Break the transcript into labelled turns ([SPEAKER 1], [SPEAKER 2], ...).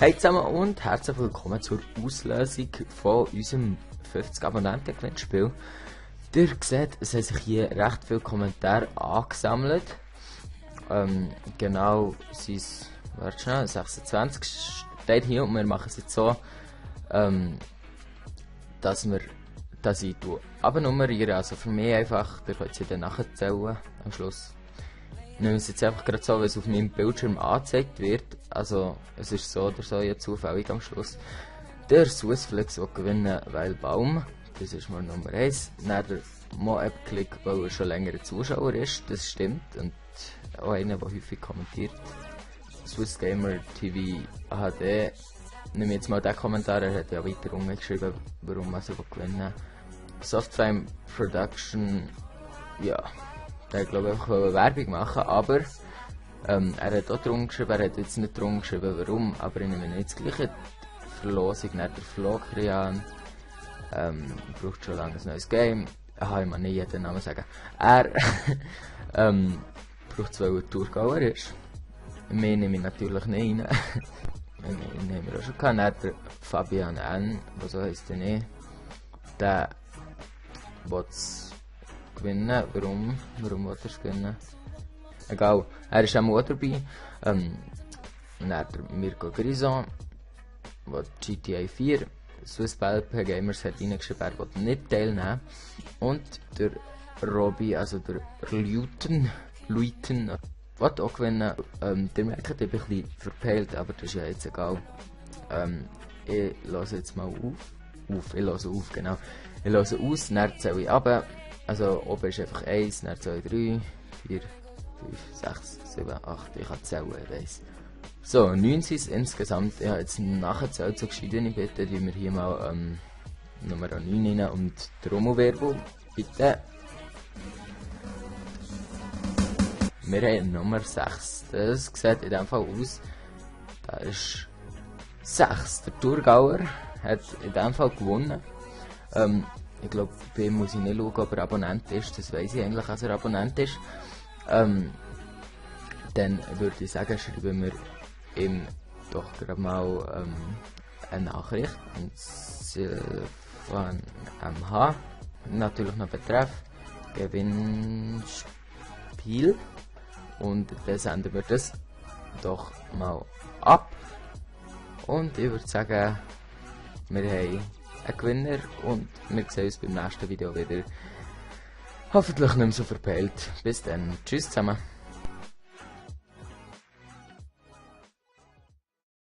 [SPEAKER 1] Hey zusammen und herzlich willkommen zur Auslösung von unserem 50 Abonnenten-Gewinnspiel. Ihr seht, es haben sich hier recht viele Kommentare angesammelt. Genau, sind es, warte schnell, 26 steht hier und wir machen es jetzt so, dass ich abnummeriere, also für mich einfach, ihr könnt sie dann nachzählen am Schluss. Ich nehme es jetzt einfach gerade so, weil es auf meinem Bildschirm angezeigt wird. Also es ist so oder so jetzt zufällig am Schluss. Der Swissflex will gewinnen, weil Baum, das ist mal Nummer 1. Dann der Mo-App-Klick, weil er schon länger Zuschauer ist, das stimmt. Und auch einer, der häufig kommentiert. Swiss Gamer TV HD. Nehme jetzt mal den Kommentar, er hat ja weiter umgeschrieben, warum er gewinnen will. Softframe Production, ja. Der glaube ich einfach Werbung machen, aber er hat auch drum geschrieben, er hat jetzt nicht drum geschrieben, warum, aber ich nehme nicht das gleiche. Verlosung, nicht der Florian, braucht schon lange ein neues Game, ich muss nicht jeden Namen sagen. Er braucht es, weil er Thurgauer ist. Mehr nehme ich natürlich nicht rein. Den haben wir auch schon gehabt. Dann der Fabian N, was so heisst der nicht, der will gewinnen. Warum will er es gewinnen? Egal, er ist auch dabei. Dann der Mirko Grison, der GTA 4, Swiss PLP Gamers hat reingeschrieben, er will nicht teilnehmen. Und der Robby, also der Luiten, will auch gewinnen. Der merkt, ich bin ein bisschen verpeilt, aber das ist ja jetzt egal. Ich lasse jetzt mal genau. Ich lasse aus, dann zähle ich runter. Also oben ist einfach 1, dann 2, 3, 4, 5, 6, 7, 8, ich kann zählen, ich weiss. So, 9 sind es insgesamt. Ich habe jetzt nachgezählt, so gescheit ich bitte, die wir hier mal Nummer 9 rein und Trommelwerbung, bitte. Wir haben Nummer 6, das sieht in dem Fall aus, da ist 6, der Thurgauer hat in dem Fall gewonnen. Ich glaube, bei ihm muss ich nicht schauen, ob er Abonnent ist, das weiss ich eigentlich, dass er Abonnent ist. Dann würde ich sagen, schreiben wir ihm doch gerade mal eine Nachricht. Und von MH, natürlich noch Betreff, Gewinnspiel. Und dann senden wir das doch mal ab. Und ich würde sagen, wir haben einen Gewinner und wir sehen uns beim nächsten Video wieder. Hoffentlich nicht mehr so verpeilt. Bis dann. Tschüss zusammen.